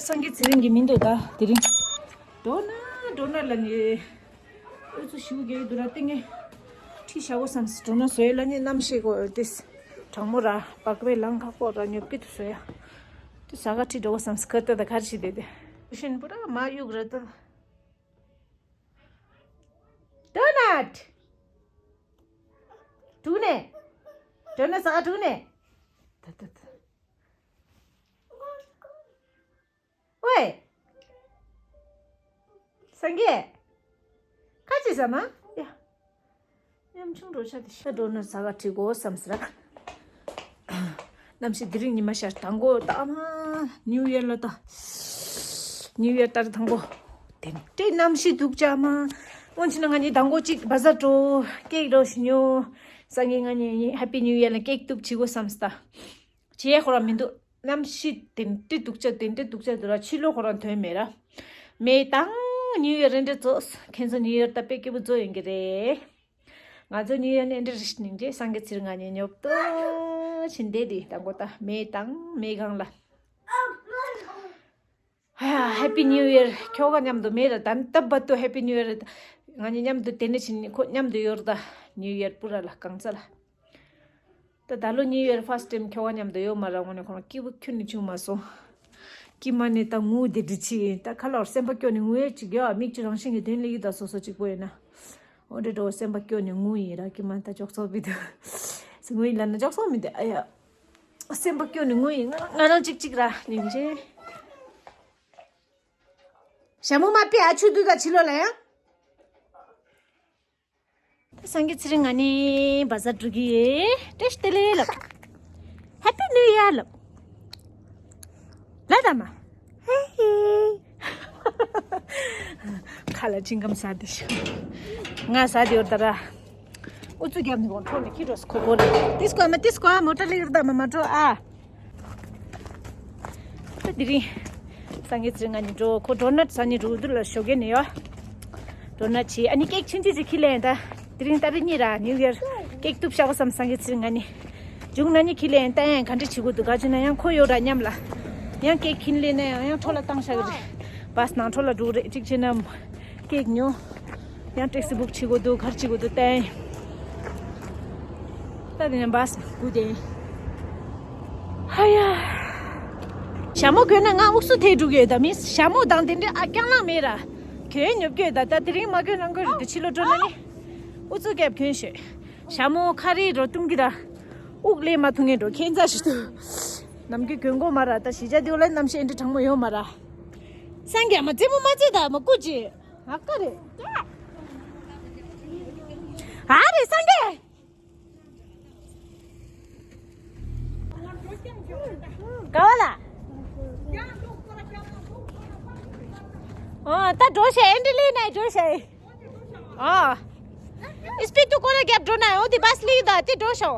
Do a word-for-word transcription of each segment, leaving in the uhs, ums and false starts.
སངས་རྒྱས་ཚེ་རིང་གི་མི་འདུག་ད་དེ་རིང་། འགྲོ་ན་འགྲོ་ན་ལ་ནི། ཨུ་ཚུགས་ཞུ་གི་འདུག་ར་ཏིང་ངེ་། ཁྲིད་བྱ་བོ་བསམ་སི་འགྲོ་ན་བཟོས་ལ་ནི་གནམ་གཤིས་གོ་ཏིས། གྲང་མོ་ར་པགས་པའི་ལང་ཁ་པོ་ར་ཉོབ་ཀི་དུ་བཟོས་ཡ། དུ་ཟ་ག་ཁྲིད་འགྲོ་བོ་བསམ་སི་ཁ་ཏ་ད་གར་ཞིག་དེ་དེ། ཤིན་པུ་ར་མ་གཡུག་ར་ཏ། ཌོ་ནཊ། དྲུག་ནས། ཌོ་ནཊ་ཟ་ག་དྲུག་ནས། ད་ད་ད། ཝེ། སངས་རྒྱས། ཁ་ཅིག་ཟ་མ། ཡ། ཉམ་ཆུང་འགྲོ་ཆ་དེ་ཤ་འགྲོ་ན་ཟ་ག་ཁྲིད་གོ་བསམ་སི་ར། གནམ་གཤིས་དེ་རིང་ཉི་མ་ཤར་དང་གོ་ད་མ། ནིའུ་ཡར་ལ་ད། ནིའུ་ཡར་ལྟར་དང་གོ། དེ་འདྲའི་གནམ་གཤིས་འདུག་ཅག་མ། སྔོན་ཆད་ན་ང་གཉིས་དང་གོ་གཅིག་བ་ཟ་འགྲོ། ཀེག་འགྲོ་ཞིག་ཉོ། སངས་རྒྱས་ང་གཉིས་ཧེ་པི་ནིའུ་ཡར་ལ་ཀེག་གཏུབ་བྱེད་གོ་བསམ་སི་ད། བྱེད་ཡས་ཁོ་རང་མི་འདུག་གནམ་གཤིས་དེ་འདྲའི་སྡུག་ཅག་དེ་འདྲའི་སྡུག་ཅག་འདུག་ར་ཕྱི་ལོགས་ཁོ་རང་ཐོན་མེད་ར། མེ་དང་ནིའུ་ཡར་རེ་འདྲ་རྫོགས། ཁྱེད་ཚོ་ནིའུ་ཡར་ད་དཔེ་སྐྱིད་པོ་རྫོགས་ཡོང་གི་རེད། ང་ཚོ་ནིའུ་ཡར་ནས་འདྲ་རིས་ནིང་རྗེས་སངས་རྒྱས་ཚེ་རིང་ང་གཉིས་ཉོབ་ཏོ་ཕྱིན་བསྡད་དེ་དང་གོ་ད་མེ་དང་མེ་གང་ལ། ཧ་ཡ་ཧེ་པི་ནིའུ་ཡར་ཁྱོ་ག་མཉམ་དུ་མེད་ར་ད་ད་བ་ཏོ་ཧེ་པི་ནིའུ་ཡར། ང་གཉིས་མཉམ་དུ་དེ་ནས་ཕྱིན་ཁོ་མཉམ་དུ་ཡོད་ར་ད་ནིའུ་ཡར་པུ་ར་ལ་གང་ཚ་ལ། ད་ད་ལོ་ནིའུ་ཡར་ཕར་སི་ཊེམ་ཁྱོ་ག་མཉམ་དུ་ཡོད་མ་ར་ངོ་ནས་ཁོ་རང་སྐྱིད་པོ་ཁྱོན་ནས་བྱུང་མ་སོང་། ཀྱི་མ་ནས་ད་ངུ་དེ་འདྲི་ཆི་ད་ཁ་ལོར་སེམས་པ་སྐྱོ་ནས་ངུ་ཡས་ཅིག་ཡོད་མིག་ཅི་རང་བཞིན་གྱི་དོན་ལས་ཀྱི་ད་སོ་སོ་གཅིག་པོ་ཡིན་ན། འོ་འདྲེ་འགྲོ་སེམས་པ་སྐྱོ་ནས་ངུ་ཡིན་ར་ཀྱི་མ་ད་ཅོག་ཚོགས་མི་འདུག་ངུ་ཡིན་ལ་ན་ཅོག་ཚོགས་མི་འདུག་ཨ་ཡ། སེམས་པ་སྐྱོ་ནས་ངུ་ཡིན་ང་ང་རང་གཅིག་གཅིག་ར་ནིང་རྗེས། ཞྭ་མོ་མ་པི་ཨ་ཆུ་དུས་ད་ཕྱི་ལོགས་ལ་ཡང་། ད་སངས་རྒྱས་ཚེ་རིང་ང་ནི་བ་ཟ་འགྲོ་གི་ཡོད། བཀྲ་ཤིས་བདེ་ལེགས་ལབ། ཧེ་པི་ནིའུ་ཡར་ལབ། ལ་ད་མ། ཧེ་ཧེ། ཁ་ལ་ཅིང་ཀམ་ཟ་དེ་ཤོ། ང་ཟ་དེ་ཡོད་ད་ར། ཨུ་ཚུགས་རྒྱབ་ནི་གོང་འཕྲོ་ནས་ཁྱི་འགྲོ་སི་ཁོ་ཁོ་ལ། ཏིས་ཀོ་མ་ཏིས་ཀོ་མོ་ཊ་ལི་རུ་ད་མ་མ་འགྲོ་ཨ། ད་དེ་རིང་། སངས་རྒྱས་ཚེ་རིང་ང་གཉིས་འགྲོ་ཁོ་ཌོ་ནཊ་ཟ་ནི་འགྲོ་དུ་ལ་ཞོགས་ཀས་ནས་ཡོད། ཌོ་ནཊ་བྱས་ཨ་ནི་ཀེག་ཆུང་ཆུང་ཅིག་ཁྱེར་ལེན་ད། དེ་རིང་ཏ་རིག་གཉིས་ར་ནིའུ་ཡར་ཀེག་གཏུབ་བཞག་པ་བསམ་སངས་རྒྱས་ཚེ་རིང་ང་གཉིས། མཇུག་ན་ནི་ཁྱེར་ལེན་ད་ཡང་ག་འདྲ་བྱེད་དགོས་འདུག་ག་བྱས་ན་ཡང་ཁོ་ཡོད་ར་མཉམ་ལ། ཡང་ཀེག་ཁྱེར་ལེན་ན་ཡང་ཡང་འཕྲོ་ལ་བཏང་བཞག་གི་རེད། བ་སི་ནང་འཕྲོ་ལ་འགྲོ་གི་རེད་གཅིག་བྱས་ན། ཀེག་ཉོ། ཡང་ཊེག་སི་བུག་བྱེད་དགོས་འདུག་ག་རེ་བྱེད་དགོས་འདུག་བལྟས། ད་དེ་ནས་བ་སི་སྒུག་བསྡད་ཡིན། ཧ་ཡ། ཞྭ་མོ་གོན་ན་ང་ཨུག་སུ་ཐེ་འགྲོ་གི་ཡོད་ད་མིན་ཞྭ་མོ་དང་དེ་འདྲའི་ཨ་རྐྱང་ལངས་མེད་ར། གོན་ཉོབ་ཀྱི་ཡོད་ད་ད་དེ་རིང་མ་གོན་ནང་གོན་རེད་དེ་ཕྱི་ལོགས་འགྲོ་ན་ནི། ཨུ་ཚུགས་རྒྱབ་གྱོན་ཤོད། ཞྭ་མོ་ཁ་རི་རོ་ཏུང་གི་ར། དབུགས་ལས་མ་ཐུང་ངེ་འགྲོ་ཁྱེད་མཚར་ཞིག་ཏུ། ནམ་རྒྱུན་གྱོན་གོ་མ་ར་ད་གཞིས་ཆགས་འདི་ལ་གནམ་གཤིས་ཨེ་འདྲ་གྲང་མོ་ཡོད་མ་ར། སངས་རྒྱས་མ་རྩེད་མོ་མ་རྩེད་ད་མ་སྐུ་ཅི། ཨ་ཀ་རེད། ཨ་རེད་སངས་རྒྱས། ག་བ་ལ། ཨོ་ད་འགྲོ་ཤེས་ཨེ་འདྲ་ལས་ནས་འགྲོ་ཤེས། ཨ། ཨིས་པི་ཏུ་ཀོ་ལ་རྒྱབ་འགྲོ་ན་འོ་དེ་བ་སི་ལི་ད་དེ་འགྲོ་ཤོག་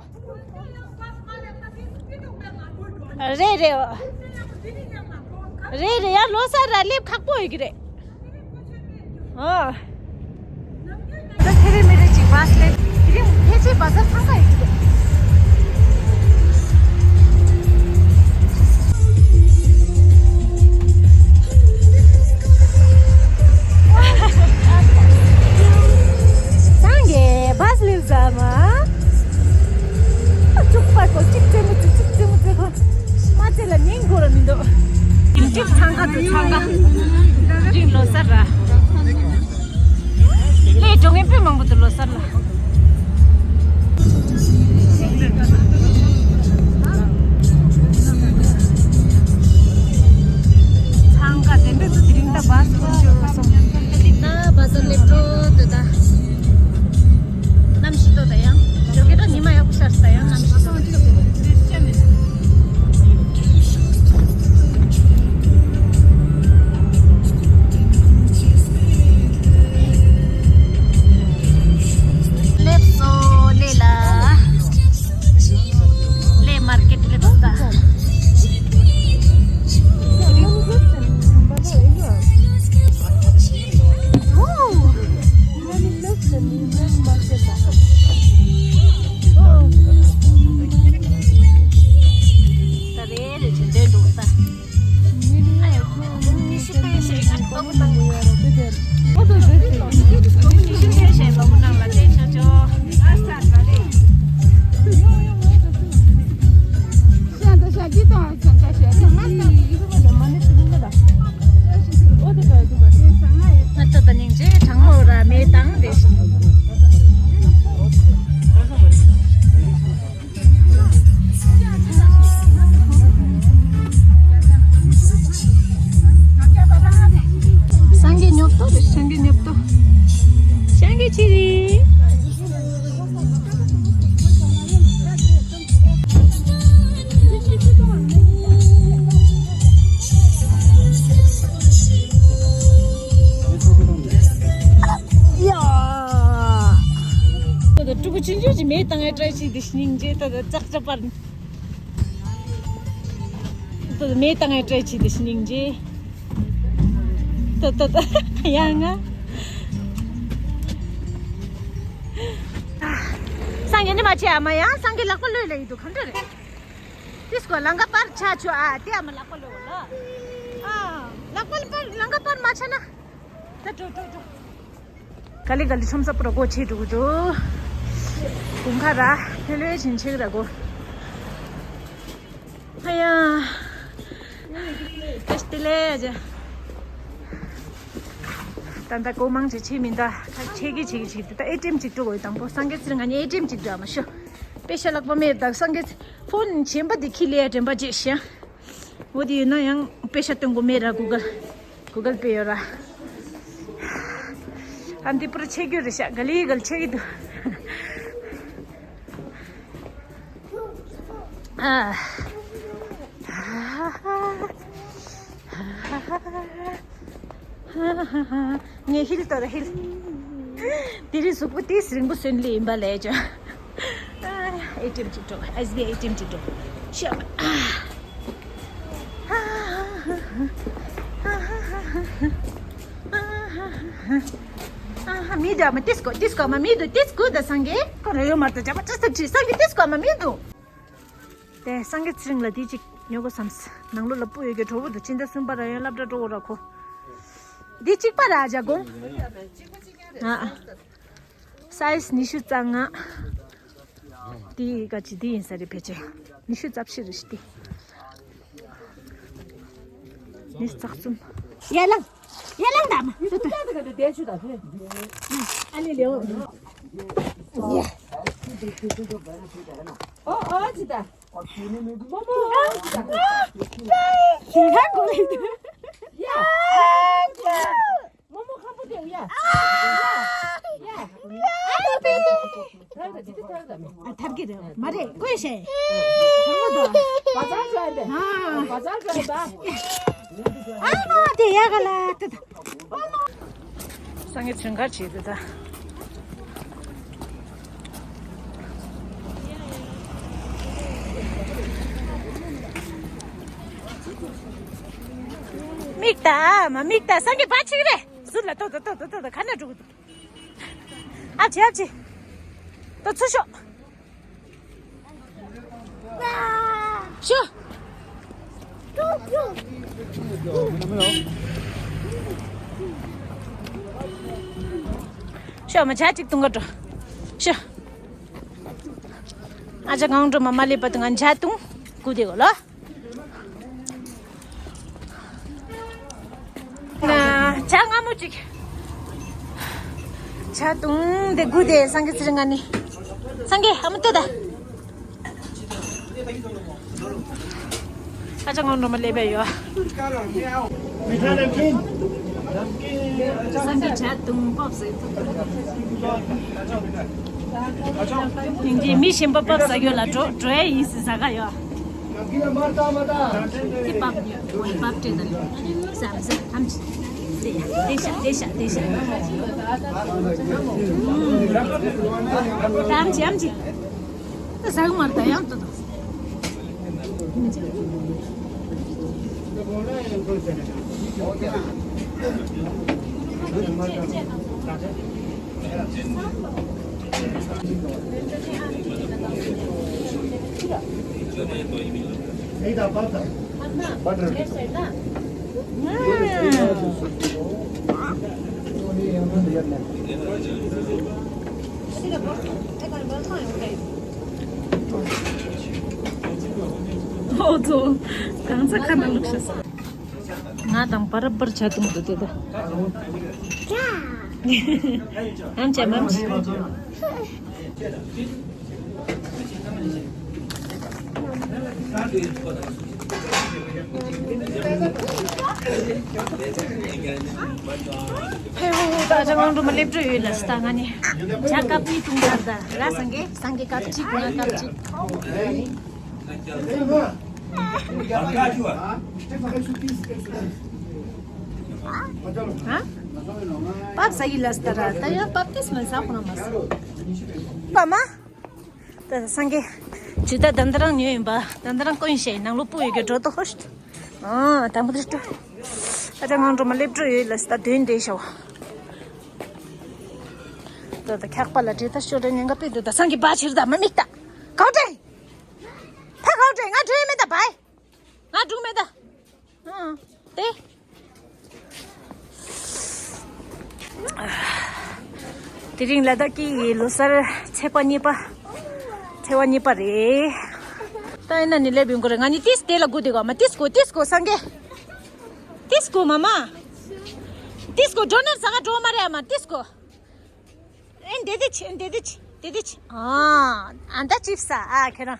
རེད་རེད། རེད་རེད་ཡ་ལོ་གསར་ར་སླེབས་ཁག་པོ་ཡོད་ཀྱི་རེད། ཨ། ད་ཐེ་རེ་མེ་རེ་ཅིག་བ་སི་ལི་དེ་རིང་ཕལ་ཆེར་བ་ཟ་ཚང་མ་ཡོད་ཀྱི་རེད། སངས་རྒྱས་བ་སི་ལིབ་ཟ་མ། ཨ་ཅུག་པ་ཀོ་གཅིག་རྩེད་མོ་རྩེ་གཅིག་རྩེད་མོ་རྩེ་ཁོ། མ་རྩེ་ལ་ཉིན་འགོར་མི་འདུག་ཡིན་གཅིག་འཚང་ཁ་དུ་འཚང་ཁ། རིང་ལོ་གསར་ར། ལས་འགྲོ་མཁན་དཔེ་མང་པོ་འདུག་ལོ་གསར་ལ། འཚང་ཁ་དེ་འདྲ་འདུག་དེ་རིང་ད་བ་སི་ཁོ་ཤོར་བ་སོང་། ད་བ་སི་སླེབས་འགྲོ་འདུག་ད། གནམ་གཤིས་ཏོ་ད་ཡང་། ཞོགས་ཀས་ད་ཉི་མ་ཡག་པོ་ཤར་ས་ཡང་གནམ་གཤིས་ཏོ། ཆུང་ཆུང་གི་མེ་བཏང་ཡ་ཏྲའི་ཆེ་དེ་སྙིང་རྗེ། ད་ད་ཙག་ཙག་པར། ད་ད་མེ་བཏང་ཡ་ཏྲའི་ཆེ་དེ་སྙིང་རྗེ། ད་ད་ད་ཡ་ང་། སང་ཉིན་ནི་མ་ཆེ་ཨ་མ་ཡ་སང་གི་ལག་པ་ལོས་ལ་ཡི་དུ་གང་འདྲ་རེད། དེ་སྐོར་ལང་ཀ་པར་ཆ་ཆོ་ཨ་དེ་ཨ་མ་ལག་པ་ལོས་ལ། ཨ་ལག་པ་པར་ལང་ཀ་པར་མ་ཆ་ན། ད་འགྲོ་འགྲོ་འགྲོ། ག་ལེ་ག་ལེ་ཁྲོམ་ས་པུ་ར་སྒོ་ཕྱེ་འགྲོ་གི་འདུག་དགུན་ཁ་ར་ལྷོད་ལྷོད་བྱིན་ཆེ་གི་ར་སྒོ། ཨ་ཡ། ཏེ་ལེ་ཨ་ཅེ། ད་ད་སྒོ་མང་ཆེ་ཕྱེ་མིན་ད་ཁ་ཕྱེ་གི་ཕྱེ་གི་ཕྱེ་གི་ད་ཨེ་ཊི་ཨེམ་གཅིག་འགྲོ་དགོས་དང་པོ་སང་གེ་ཚིར་ང་ནི་ཨེ་ཊི་ཨེམ་གཅིག་འགྲོ་མ་ཤོ། པེ་ཤ་ལག་པ་མེད་ད་སང་གེ་ཕོན་ཆེན་པ་འདི་ཁྱི་ལེ་དྲན་པ་བརྗེད་ཤག་འོ་དེ་ཡོད་ན་ཡང་པེ་ཤ་སྟོན་དགོས་མེད་ར་གུ་གལ། གུ་གལ་པེ་ཡོད་ར། ཨ་འདི་པུ་ར་ཆེ་རྒྱུ་རེད་ཤག་ག་ལི་གལ་ཆེ་གི་འདུག་ཨ། ངས་ཧིལ་ཏོ་ར་ཧིལ། དེ་རིང་གཟུགས་པོ་ཏིས་རིང་པོ་སོན་ལེ་ཡིན་པ་ལས་ཅོ། ཨེ་ཊི་ཨེམ་གཅིག་འགྲོ། ཨེས་བི་ཨའི་ཨེ་ཊི་ཨེམ་གཅིག་འགྲོ། ཤོག་ཨ། མི་འདུག་ཨ་མ་ཏིས་ཀོ་ཏིས་ཀོ་ཨ་མ་མི་འདུག་ཏིས་ཀོ་ད་སང་གེ་ཁོ་ར་ཡོད་མ་ཏོ་ཇ་པ་ཅི་སྟབས་ཁྲིད་སང་གེ་ཏིས་ཀོ་ཨ་མ་མི་འདུག་དེ་སང་གེ་ཚེ་རིང་ལ་དེ་གཅིག་ཉོ་དགོས་བསམས། ནང་ལོགས་ལ་སྤུ་ཡོད་ཀྱི་གྲོགས་པོ་འདུག་སྤྱི་ཟླ་གསུམ་པ་ར་ཡང་སློབ་གྲྭ་འགྲོ་དགོས་ར་ཁོ། འདི་གཅིག་པ་ར་ཇ་གོང་། ཨ། སའི་ཛི་ཉི་ཤུ་རྩ་ལྔ། འདི་ག་ཅི་འདི་ཡིན་ས་རེད་ཕལ་ཆེར། ཉི་ཤུ་རྩ་བཞི་རེད་ཤི་འདི། ཉི་ཤུ་རྩ་གསུམ། ཡ་ལང་། ཡ་ལང་ད་མ། ཨ་ལེ་ལེའོ། ཡ། ཨོ་ཨོ་ཅི་ད། ཞིང་ཁ་གོ་ལེ་ཡ། མོ་མོ་ཁམ་པོ་དེ་ཡ། ཡ། ཡ། ཨ་ཐབ་ཀྱི་རེད་མ་རེད་ཀོས་ཤེ། བ་ཚང་ཤོད་དེ། ཨ། བ་ཚང་ཤོད་དེ། ཨ་མ་དེ་ཡ་ག་ལ་དེ་ད། སང་གེ་ཚུན་ཁར་བྱེད་དེ་ད། མིག་ལྟ་མ་མིག་ལྟ་སང་གེ་བ་ཆིག་རེད། ཟུར་ལ་ཏོག་ཏོག་ཏོག་ཏོག་ཏོག་ཏོག་ཁ་ན་འགྲོ་གི་འདུག་ཨ་ཅེ་ཨ་ཅེ། ཏོ་ཚུར་ཤོག་ཤོག་ཤོག་མ་ཇ་གཅིག་བཏུང་ག་འགྲོ། ཤོག་ཨ་ཅག་གང་འགྲོ་མ་མ་ལེབ་པ་དུ་ང་ཇ་བཏུང་སྐུ་དེ་གོ་ལོ། ན་ཇ་སྔ་མོ་ཅིག་ཇ་བཏུང་དེ་སྐུ་དེ་སང་གེ་ཚེ་རིང་ང་ནི། སང་གེ་ཨ་མ་ལྟོས་ད། ཨ་ཅག་ངོ་འགྲོ་མ་ལེབ་པ་ཡོད། སང་གེ་ཇ་བཏུང་པོབ་ཟེར་ཐུབ། དེང་དུས་མི་གཞན་པ་པོབ་ཟ་རྒྱུ་ལ་འགྲོ་འགྲོ་ཡ་ཡིན་ཟེར་ཟ་ག་ཡོད། དེ་པོབ་ཉོ་པོབ་སྤྲད་ད་ཟ་ཟ་ཨམ་ཆི། དེ་ཡ་དེ་ཤ་དེ་ཤ་དེ་ཤ། ཨམ་ཆི་ཨམ་ཆི། ད་ཟ་གི་མ་རེད་ད་ཡང་ཏོ་ཏོ། ཨོ་ཙོ། གང་ཚ་ཁ་ན་ལུག་ཤ་ས། ང་དང་བར་བར་བྱ་དུང་དུ་དེ་ད། ཨམ་ཆ་མམ་ཆ། ཕེ་ཧུ་ཧུ་ད་ཅང་ངང་འགྲོ་མ་སླེབས་འགྲོ་ཡོད་ལ་སི་ད་ང་ནི་ཇ་ཀབ་གཉིས་བཏུང་ཚར་ད་ར་སང་གེ་སང་གེ་ཀབ་གཅིག་ང་ཀབ་གཅིག་ཧ། པབ་ཟ་ཡི་ལ་སྟ་ར་ད་ཡ་པབ་ཏིས་མ་ཟ་ཁོ་ན་མ་ཟ། པ་མ། ད་སངས་རྒྱས། ཇུ་ད་ད་འདི་རང་ཉོས་ཡིན་པ། ད་འདི་རང་བསྐོན་ཤེས་ནང་ལོ་སྤུ་ཡོད་གི་འགྲོ་ཏོ་ཧོ་ཤི། ཨ་དང་པོ་དེ་སྤྲོ། ད་ད་ངང་འགྲོ་མ་སླེབས་འགྲོ་ཡོད་ལ་སྟ་དོན་དེ་ཤོ། ད་ད་ཁག་པ་ལ་དྲི་ད་ཤོ་རེ་ཉན་ག་པི་དུ་ད་སངས་རྒྱས་བ་ཕྱིར་ད་མ་མིག་ད། གའོ་ཏྲེ། ད་གའོ་ཏྲེ་ང་འགྲོ་ཡི་མེད་ད་བའི། ང་འགྲོ་མེད་ད། ཨང་། དེ། དེ་རིང་ལ་དྭགས་ཀྱི་ལོ་གསར་ཚེས་པ་གཉིས་པ། ཚེས་པ་གཉིས་པ་རེད། ད་ཡིན་ན་ནི་སླེབས་ཡོང་གི་རེད། ང་གཉིས་ཏིས་དེ་ལ་སྒུག་དེ་གོ་མ་ཏིས་གོ་ཏིས་གོ་སངས་རྒྱས། ཏིས་གོ་མ་མ། ཏིས་གོ་འགྲོ་ནར་ས་ག་འགྲོ་མ་རེད་ཨ་མ་ཏིས་གོ། ཨེ་འདེ་དེ་ཆེ་འདེ་དེ་ཆེ་འདེ་དེ་ཆེ། ཨ་ཨ་ད་ཅིབ་ས་ཨ་ཁྱེད་རང་།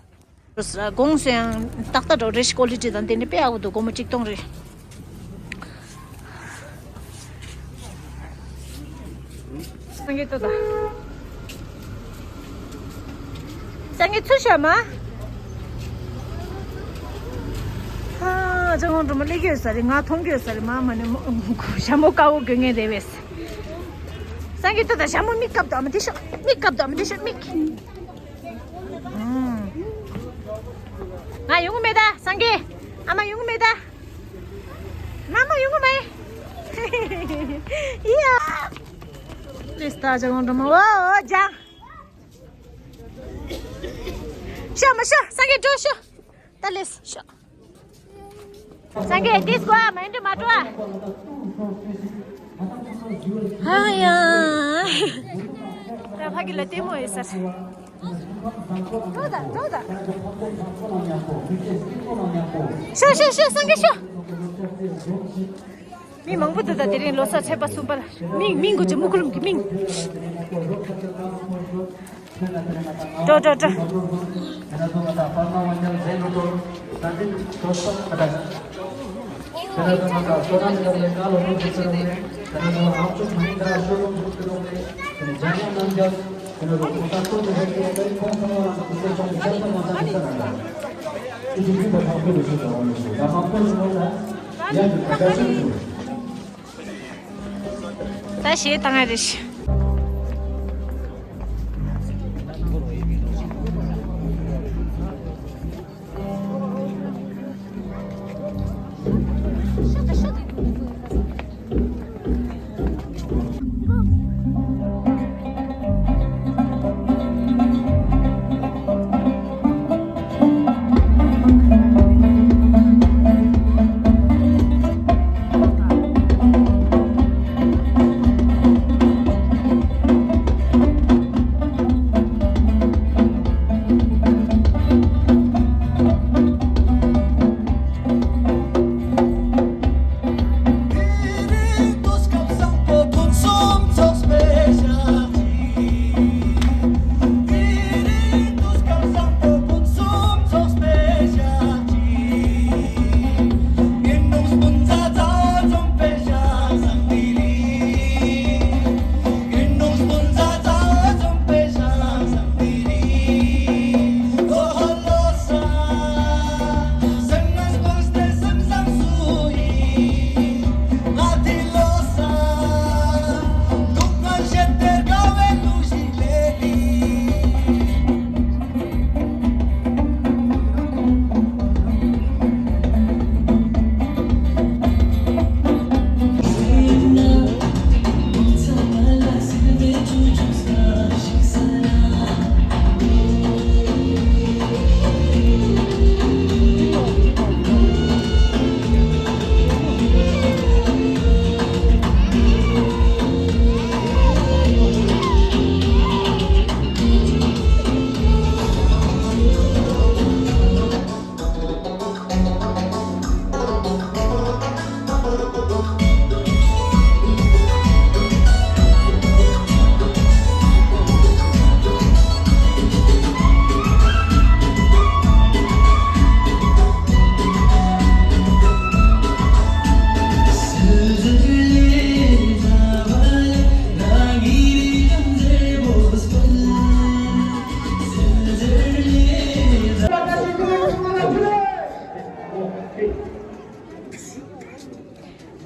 དགོངས་སེང་ཏག་ཏག་འགྲོ་རེ་ཞིག་ཀོ་ལི་ཊི་དང་དེ་ནི་དཔེ་ཨ་བོ་འདུག་སྒོར་མོ་གཅིག་སྟོང་རེད། སངས་རྒྱས་ཏོ་ད། སངས་རྒྱས་ཚུར་ཤོག་མ། ཧ་ཅང་དགོང་དྲོ་མ་སླེབས་ཀྱི་ཡོད་ས་རེད། ང་མཐོང་གི་ཡོད་ས་རེད། མ་མ་ནས་མོ་ཞྭ་མོ་དཀར་བོ་དགོས་ངེས་རེད་བས། སངས་རྒྱས་ཏོ་ད་ཞྭ་མོ་མིག་བཀབ་དོ་མ་དེ་ཤོག་མིག་བཀབ་དོ་མ་དེ་ཤོག་མིག་ང་ཡོང་གི་མེད་ད་སངས་རྒྱས། ཨ་མ་ཡོང་གི་མེད་ད། མ་མ་ཡོང་གི་མེད། ཡ། ལིས་ད་ཅག་གོང་འགྲོ་མ་འོ་འོ་ཅག་ཤ་མ་ཤ་སངས་རྒྱས་འགྲོ་ཤ། ད་ལེས་ཤ། སངས་རྒྱས་ཏིས་གོ་མ་འདྲི་མ་འགྲོ་ཨ། ཧ་ཡ། ད་ཕ་གི་ལ་ལྟད་མོ་ཡོད་ས་རེད། འགྲོ་ད་འགྲོ་ད། ཤོག་ཤོག་ཤོག་སངས་རྒྱས་ཤོག་མི་མང་པོ་འདུག་ད་དེ་རིང་ལོ་གསར་ཚེས་པ་གསུམ་པ་ལ་མིང་མིང་གོ་ཅི་མུ་ཁུ་རུམ་གི་མིང་། འགྲོ་འགྲོ་འགྲོ། ད་ཞེས་བཏང་ཡ་རེད།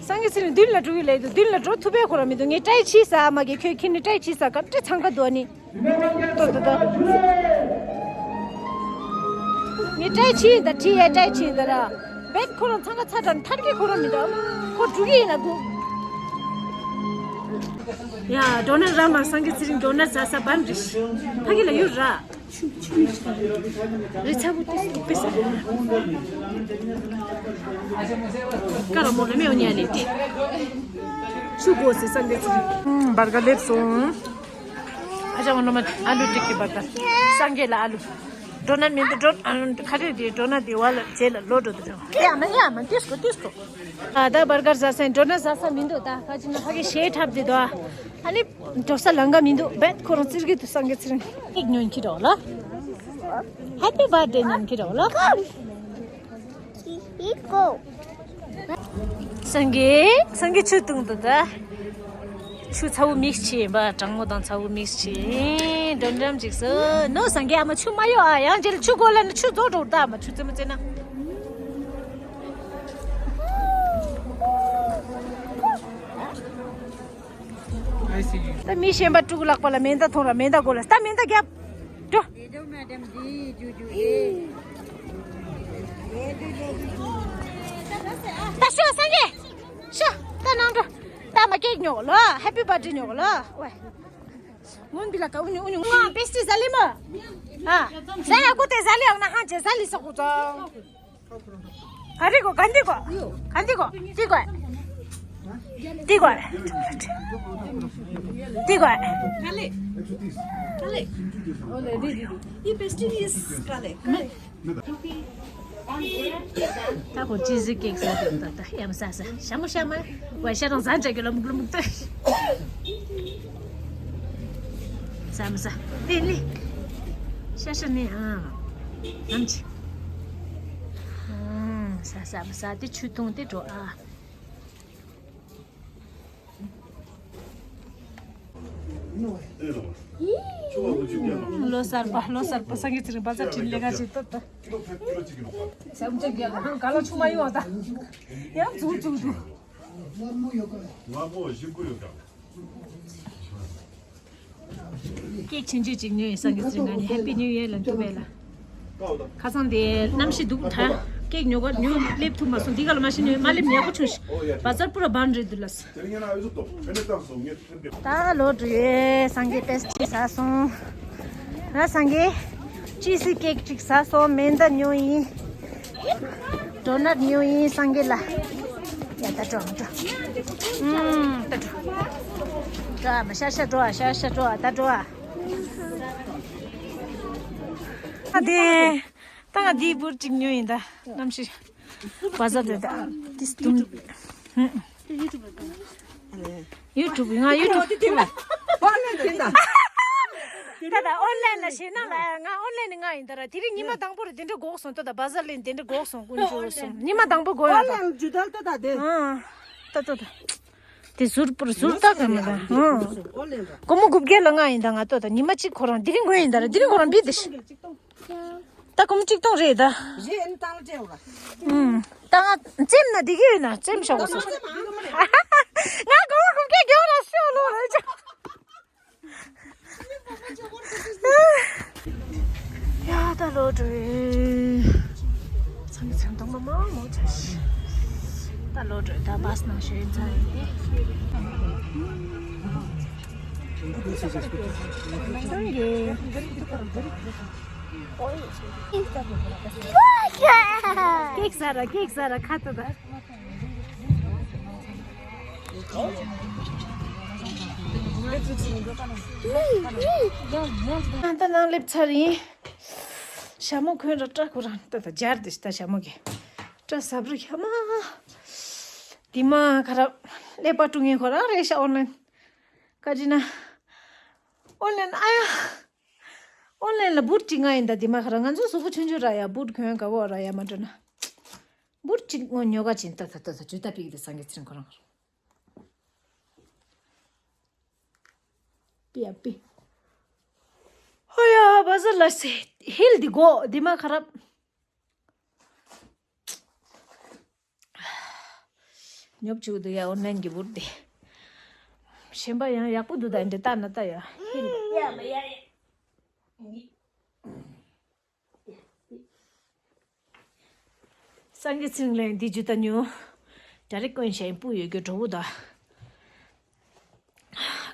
སངས་རྒྱས་ཚེ་ མདུན་ལ་འགྲོ་གི་ལས་འདུག་མདུན་ལ་འགྲོ་ཐུབ་པའི་ཁོ་རང་མི་འདུག་ངས་ཏྲའི་ཕྱིས་ས་མ་གི་ཁྱོད་ཁྱེད་ནི་ཏྲའི་ཕྱིས་ས་ག་ཏྲ་ཚང་ཁ་འདུག་ནི། ཏོ་ཏོ་ཏོ། ངས་ཏྲའི་ཕྱིས་ད་ཁྲི་ཡའི་ཏྲའི་ཕྱིས་ད་ར། བེད་ཁོ་རང་ཚང་ཁ་ཚ་དྲན་ཐར་གི་ཁོ་རང་མི་འདུག་ཁོ་འགྲོ་གི་ཡིན་ན་སྒུག་ཡ་འགྲོ་ན་ར་མ་སངས་རྒྱས་ཚེ་རིང་འགྲོ་ན་ཟ་ས་བན་རི་ཕ་གི་ལ་ཡུར་ར། རི་ཚ་བུ་ཏི་སུ་པི་ས། ཀ་ར་མོ་ལ་མེ་འོ་ཉ་ལེ་ཏི། ཆུ་གོ་སི་སངས་རྒྱས་ཚེ་རིང་། བར་ག་ལེབ་སོང་། ཨ་ཅག་ངོ་ནོ་མ་ཨ་ལུ་ཏིག་གི་བར་ག་སངས་རྒྱས་ལ་ཨ་ལུ། འགྲོ་ན་མི་འདུག་འགྲོ་ཨ་ལུ་ཁ་རེ་དེ་འགྲོ་ན་དེ་བ་ལ་རྗེས་ལ་ལོ་འགྲོ་དུ་འགྲོ། ཡ་མ་ཡ་མ་ཏིས་གོ་ཏིས་གོ། ཨ་ད་བར་གར་ཟ་སེན་འགྲོ་ན་ཟ་ས་མི་འདུག་ད་ཁ་ཅིག་ན་ཕ་གི་ཞེ་ཁྲབ་དེ་དོ། ཨ་ནི་འགྲོ་ས་ལང་ག་མི་འདུག་བེད་ཁོ་རང་ཙིར་གི་དུ་སངས་རྒྱས་ཚེ་རིང་། ཀེག་ཉོན་ཁྱི་རོགས་ལ། ཧེ་པི་བར་ཌེ་ཉོན་ཁྱི་རོགས་ལ། སངས་རྒྱས་སངས་རྒྱས་ཆུ་བཏུང་དུ་ད། ཆུ་ཚ་བོ་མིག་ཆེ་ཡིན་པ་གྲང་མོ་དང་ཚ་བོ་མིག་ཆེ་ཡིན་འགྲོ་འགྲམ་ཅིག་སོ་ནོ་སངས་རྒྱས་ཨ་མ་ཆུ་མ་གཡོ་ཨ་ཡང་རྗེས་ལ་ཆུ་གོ་ལ་ནི་ཆུ་རྫོགས་འགྲོ་ད་ཨ་མ་ཆུ་རྩེ་མོ་རྩེ་ན། ད་མི་གཞན་པ་དཀྲུག་ལག་པ་ལ་མེ་མདའ་ཐོངས་ར་མེ་མདའ་དགོས་ལ་ད་མེ་མདའ་རྒྱབ། འགྲོ། ད་ཤོག་སངས་རྒྱས། ཤོག་ད་ནང་འགྲོ། ད་མ་ཀེག་ཉོ་གོ་ལ་ཧེ་པི་བར་ཌེ་ཉོ་གོ་ལ་ཝེ། སྔོན་འདི་ལ་ཀ་ཨུ་ཉུ་ཨུ་ཉུ་ང་པེ་སི་ཏི་ཟ་ལི་མོ། ཨ། ཟ་ཡ་ཀུ་ཏེ་ཟ་ལི་ཡང་ན་ཧང་ཅེ་ཟ་ལི་ས་ཀུ་ཙང་། ག་རི་གོ་ག་འདི་གོ་ག་འདི་གོ་ཏི་གོ་ཏི་གོ་ཏི་གོ། ད་ཁོ་ཅི་ཟིག་ཀེག་ཟ་དེ་ད་ད་ཡམ་ཟ་ཟ་ཤ་མོ་ཤ་མ། ཝ་ཤ་རང་ཟ་འདྲ་གི་ལ་མུག་ལ་མུག་ཏོ། ཟ་མ་ཟ། དེ་ལི། ཤ་ཤ་ནི་ཨ། ནམ་ཅི། ཨ། ཟ་ཟ་མ་ཟ་དེ་ཆུ་འཐུང་དེ་འགྲོ་ཨ། ལོ་གསར་པ་ལོ་གསར་པ་སངས་རྒྱས་ཚེ་རིང་བ་ཚ་ཁྲིད་ལས་ཀ་བྱེད་ཏོ་ཏོ། ཟམ་ཆ་རྒྱག་ག་ལ་ཆུ་མ་ཡོང་བ་ད། ཡང་འཛུགས་འཛུགས་འདུག་ང་མོ་བཞི་དགུ་ཡོད་ཀྱང་། ཀེག་ཆུང་ཆུང་ཅིག་ཉོས་ཡིན་སངས་རྒྱས་ཚེ་རིང་ང་ནི་ཧེ་པི་ནིའུ་ཡེར་ལ་འདུག་པས་ལ། ཁ་སང་དེ་གནམ་གཤིས་སྡུག་དྲག་ཀེག་ཉོ་ག་ཉོ་སླེབས་ཐུབ་མ་སོང་འདི་ག་ལ་མ་ཤི་ཉོས་མ་སླེབས་ཉག་པོ་བྱུང་ཤི། བ་ཛར་པུ་ར་བན་རེད་འདུག་ལ། ད་ལོ་འགྲོ་ཡོད་སངས་རྒྱས་པེ་སི་ཊི་ཟ་སོང་། ང་སངས་རྒྱས་ཅི་སི་ཀེག་ཅིག་ཟ་སོང་མེ་མདའ་ཉོ་ཡིན། ཌོ་ནཊ་ཉོ་ཡིན་སངས་རྒྱས་ལ། ཡ་ད་འགྲོ་འགྲོ། ཨུམ་ད་འགྲོ། འགྲོ་ཨ་མ་ཤ་ཤ་འགྲོ་ཨ་ཤ་ཤ་འགྲོ་ཨ་ད་འགྲོ་ཨ། ཨ་དེ། ད་ང་འདིའི་འབུར་གཅིག་ཉོས་ཡིན་ད་གནམ་གཤིས། བ་ཟ་དེ་ད་ཏིས་དུམ། ཡུ་ཊུབ་ང་ཡུ་ཊུབ་ཐུབ་པ། ད་ད་ཨོན་ལན་ལ་ཞེད་སྣང་ལ་ང་ཨོན་ལན་ནི་ང་ཡིན་ད་ར་དེ་རིང་ཉི་མ་དང་པོ་རེད་དེ་འདྲ་གོག་སོང་ད་ད་བ་ཟ་ལེན་དེ་འདྲ་གོག་སོང་ཀུན་འཇུ་སོང་ཉི་མ་དང་པོ་གོ་ཡོད་ད། ཨོན་ལན་ཇུ་དལ་ད་ད་དེ། ཨ། ད་ད་ད། དེ་ཟུར་པུར་ཟུར་ལྟ་ག་མི་ད། ཨོན་ལན་ར། སྒོར་མོ་དགུ་བརྒྱ་ལ་ང་ཡིན་ད་ང་ལྟོས་ད་ཉི་མ་གཅིག་ཁོ་རང་དེ་རིང་ངོ་ཡིན་ད་ར་དེ་རིང་ཁོ་རང་བི་དེ་ཤི། ད་སྒོར་མོ་གཅིག་སྟོང་རེད་ད། རེད་ཨན་ཏང་ཅེ་བ། ཨུམ། ད་ང་ཙེམ་ན་འདི་གི་ཡོད་ན་ཙེམ་ཤོག་གོ་སོང་། ང་སྒོར་མོ་དགུ་བརྒྱ་རྒྱོག་ན་ཤོག་ལོ་རེད་ཅག་ཡ་ད་ལོ་འགྲོ། ཚང་གི་ཚང་གཏོང་མ་མང་མོ་ཆ་ཤི། ད་ལོ་འགྲོ་ད་བྷ་སི་ནང་ཞོན་ཚར་ཡིན། ཚང་གི། ཀེག་ཟ་ར་ཀེག་ཟ་ར་ཁ་ཏོ་ད། ད་ནང་སླེབས་ཚར་ཡིན། ཞྭ་མོ་གོན་ར་སྐྲ་ཁོ་རང་ད་ད་སྦྱར་དེ་ད་ཞྭ་མོ་གི་སྐྲ་ཟབ་རུ་ཤ་མ། དེ་མ་ཁ་ར་ཀླད་པ་དཀྲུག་ངེ་ཁོ་རང་རེད་ཤ་ཨོན་ལན། ཀ་ཅི་ན། ཨོན་ལན་ཨ་ཡ། ཨོན་ལན་ལ་བུད་ཅིག་ང་ཡིན་ད་དེ་མ་ཁ་ར་ང་ཚོ་གཟུགས་པོ་ཆུང་ཆུང་ར་ཡ་བུད་གོན་ག་བོ་ར་ཡ་མ་འགྲོ་ན། བུད་ཅིག་ངོ་ཉོ་ག་ཅིན་ཏ་ཏ་ཏ་ཏ་ཇུ་ཏ་པིག་དེ་སངས་རྒྱས་ཚེ་རིང་ཁོ་རང་། པི་ཡ་པི། ཧོ་ཡ་བ་ཟ་ལ་སེ་ཧིལ་དེ་གོ་དེ་མ་ཁ་ར། ཉོབ་བྱུག་འདུག་ཡ། ཨོན་ལན་གྱི་བུར་དེ། གཞན་པ་ཡང་ཡག་པོ་འདུག་ད་འདི་ལྟ་ན་ལྟ་ཡ། ཧིལ་ཡ་མ་ཡ་ཡ། སངས་རྒྱས་ཚེ་རིང་ལན་འདི་ཇུ་ད་ཉོ། ད་རེ་ཀོན་ཤའི་པུ་ཡོད་རྒྱུ་གྲོགས་པོ་ད།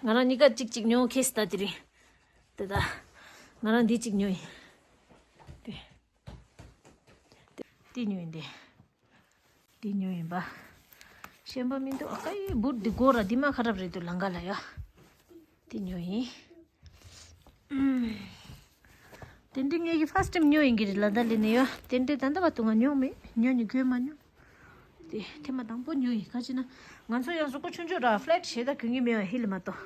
ང་རང་གཉིས་ཀ་གཅིག་གཅིག་ཉོ་ཁེས་ད་དེ་རིང་། དེ་ད། ང་རང་འདི་གཅིག་ཉོ་ཡིན། དེ། དེ་ཉོ་ཡིན་དེ། འདི་ཉོས་ཡིན་པ། ཤེས་པ་མི་འདུག་ཨ་ཀ་ཡི་བུར་འདི་སྒོ་ར་འདི་མ་ཁ་རབ་རེད་འདུག་ལང་ཀ་ལ་ཡ། འདི་ཉོས་ཡིན། ཨུམ། དེ་འདྲི་ངས་ཀྱི་ཕ་སི་ཊེམ་ཉོས་ཡིན་གྱི་རེད་ལ་ད་ལི་ནས་ཡ། དེ་འདྲི་ད་ལྟ་བར་དུ་ང་ཉོ་མེད། ཉོ་ནི་གོན་མ་མྱོང་། དེ་ཐེངས་མ་དང་པོ་ཉོ་ཡིན། ག་ཅི་ན། ང་ཚོ་ཡང་གཟུགས་པོ་ཆུང་ཆུང་ར་ཕ་ལེཊ་ཞེ་ད་གོན་གྱི་མེད་པ་ཧིལ་མ་གཏོགས།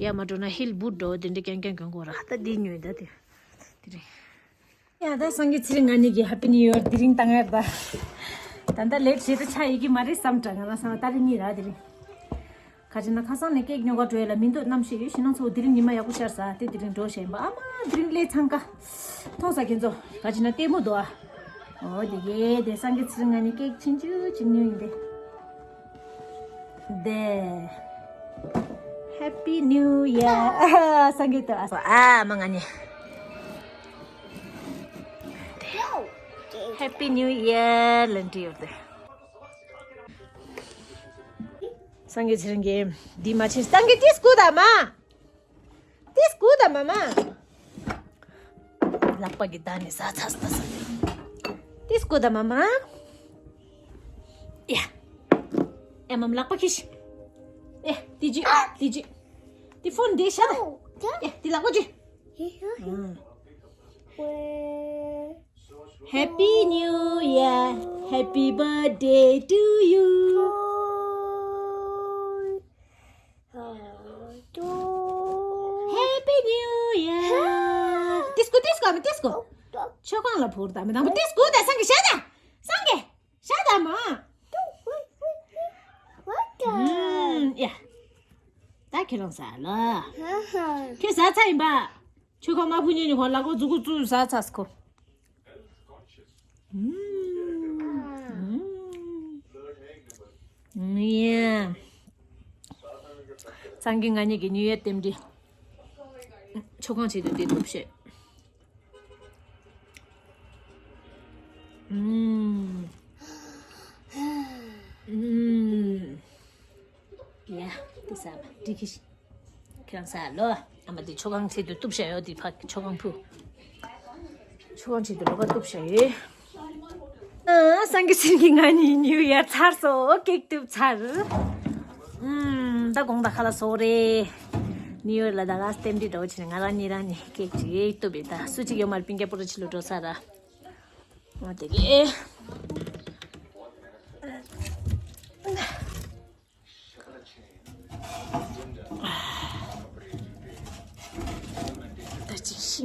ཡ་མ་འགྲོ་ན་ཧིལ་བུར་འགྲོ་དེ་འདྲི་རྐྱང་རྐྱང་གོན་དགོས་ར། ད་འདི་ཉོས་ད་དེ། དེ་རེད། ཡ་ད་སངས་རྒྱས་ཚེ་རིང་ང་གཉིས་ཀྱི་ཧེ་པི་ནིའུ་ཡར་དེ་རིང་བཏང་ཡ་ད། ད་ལྟ་ལེཊ་བྱེད་དུ་ཆ་ཡི་གི་མ་རེད་བསམ་དྲ་ང་རང་བསམ་ད་རེ་གཉིས་ར་དེ་རིང་། ག་ཅི་ན་ཁ་སང་ནས་ཀེག་ཉོ་ག་འགྲོ་ཡ་ལ་མི་འདུག་རྣམ་ཤེས་ཡོད་ཤི་ནང་ཚོ་དེ་རིང་ཉི་མ་ཡག་པོ་ཤར་ས་དེ་དེ་རིང་འགྲོ་བཞིན་པ་ཨ་མ་དེ་རིང་ལས་འཚང་ཀ། མཐོང་ས་ཁྱེད་ཚོ་ག་ཅི་ན་ལྟད་མོ་འདུག་ཨ། ཨོ་དེ་གས་དེ་སངས་རྒྱས་ཚེ་རིང་ང་གཉིས་ཀེག་ཆུང་ཆུང་ཅིག་ཉོས་ཡིན་དེ། དེ། Happy New Year. སངས་རྒྱས་དེ་ཨ་སོ་ཨ་མ་ང་ནི། Happy New Year ལན་ཏི་ཡོད་དེ། སངས་རྒྱས་ཚེ་རིང་གིས་འདི་མ་ཕྱིན། སངས་རྒྱས་ཏིས་སྐུ་དང་མ། ཏིས་སྐུ་དང་མ་མ། ལག་པ་གི་བརྡ་ནི་ཟ་ཚ་ཟ་ས། ཏིས་སྐུ་དང་མ་མ། ཡ། ཨེ་མམ་ལག་པ་ཁྱི་ཤི། ཨེ་ཏི་ཇི་ཏི་ཇི། ཏི་ཕོན་འདི་ཤ་ད། ཨེ་ཏི་ལག་པ་ཇི། Happy New Year, Happy Birthday to you. Happy New Year. ཏིས་སྐུ་ཏིས་སྐུ་ཨ་མ་ཏིས་སྐུ། མཆོད་ཁང་ལ་བོར་ད་མི་དང་པོ་ཏིས་སྐུ་ད་སངས་རྒྱས་ཤ་ད། སངས་རྒྱས་ཤ་ད་མ། ཨུམ་ཡ། ད་ཁྱེད་རང་ཟ་ལ། ཁྱོད་ཟ་ཚ་ཡིན་པ། ཆུ་ཁ་མ་ཕུ་ཉེ་ཉེ་ཁོ་ལ་ཁོ་ཛུ་གུ་ཙུ་ཟ་ཚ་སི་ཁོ། ཡ། སངས་རྒྱས་ང་གཉིས་ཀྱི་ནིའུ་ཡར་རྟེན་འབྲེལ། ཆོ་གང་བྱེད་དུ་བསྡད་ཐུབ་ཤེས། ཨུམ། ཨུམ། ཡ། དེ་ཟ་བ་འགྲིག་གི་ཤི། ཁྱེད་རང་ཟ་ལོ། ཨ་མ་དེ་ཆོ་གང་ཆེད་དུ་གཏུབ་བྱ་ཡོད་དེ་ཕ་ཆོ་གང་ཕུ། ཆོ་གང་ཆེད་དུ་ལོ་པ་གཏུབ་བྱ་ཡོད། ཨ། སངས་རྒྱས་ཚེ་རིང་གི་ང་གཉིས་ནིའུ་ཡར་ཚར་སོང་། ཀེག་གཏུབ་ཚར། ཨུམ། ད་དགོང་དག་ཁ་ལག་ཟོ་རེད། ནིའུ་ཡར་ལ་ད་ག་སྟེམ་དེ་འགྲོ་ཕྱིན་ང་རང་གཉིས་རང་ནས་ཀེག་ཅིག་གཏུབ་པའི་ད་སུ་གཅིག་ཡོད་མ་རེད། པིང་ཀ་པུ་ར་ཕྱི་ལོ་འགྲོ་ཚར་ར། ཨ་དེ་གས།